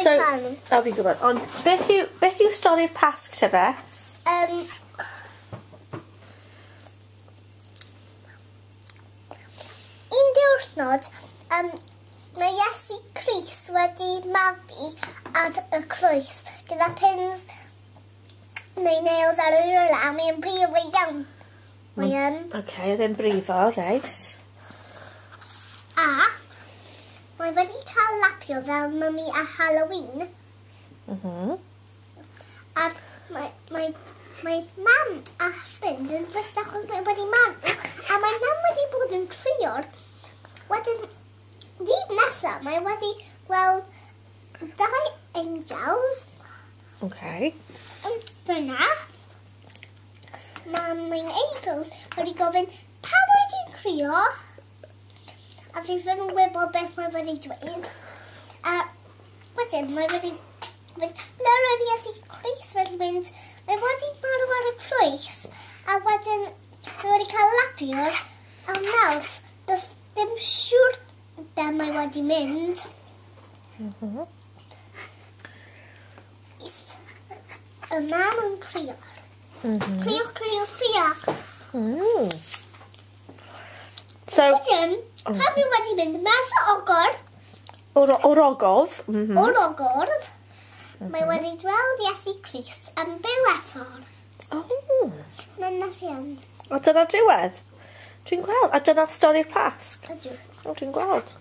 So, o, fi'n gwybod. Ond beth yw stori'r Pasg te, Beth? Un diwrnod, mae Iesu Crist wedi marw ar y croes gyda pins neu nails ar y rwla, a mae'n brifo iawn. Mae yn. Oce, oedd e'n brifo, reit. A mae wedi cael lapio fel mummy a Halloween. A mae mam a ffrind yn drist achos mae wedi marw, a mae mam wedi bod yn crio'r. Wedyn, dydd nesaf, mae wedi gweld dau angels. Fyna, mae'n angels wedi gofyn, pam wyt ti'n crio? A fi ddim yn gwybod beth mae wedi dweud. A wedyn mae wedi mynd, na wedi Iesu Crist wedi mynd, mae wedi marw ar y croes. A wedyn mae wedi cael lapio, a nawr does dim siŵr da mae wedi mynd. Y mam yn crio. Crio, crio, crio. So, wedyn, pam yw wedi mynd mas o ogor? O'r ogof. O'r ogof. Mae wedi gweld Iesu Crist yn byw eto. Mae'n nes i yn. A dyna diwedd? Dwi'n gweld. A dyna stori'r Pasg? Ydw. O, dwi'n gweld.